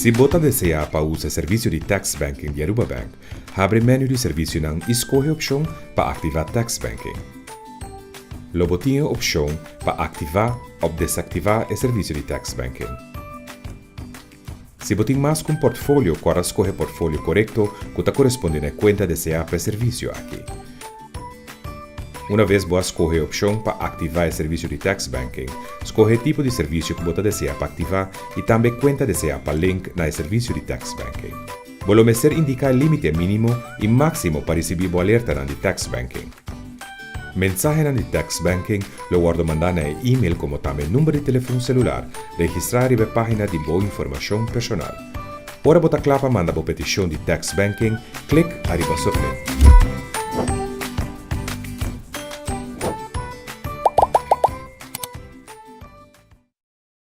Si bo ta desea pa usa servicio di Text Banking di Aruba Bank, habri menu di servicionan y scoge opcion pa activa Text Banking. Lo bo tin e opcion pa activa of desactiva e servicio di Text Banking. Si bo tin mas cu un portfolio, corda scoge portfolio corecto cu ta coresponde na e cuenta desea pa e servicio aki. Una vez bo a scoge e opcion pa activa e servicio di Text Banking, scoge e tipo di servicio cu bo ta desea pa activa y tambe e cuenta desea pa link na e servicio di Text Banking. Bo lo mester indica e limite minimo y maximo pa ricibi bo alertanan di Text Banking. Mensahenan di Text Banking lo wordo manda na e email como tambe number di telefon celular registra riba e pagina di bo informacion personal. Ora bo ta cla pa manda bo peticion di Text Banking, click ariba Submit.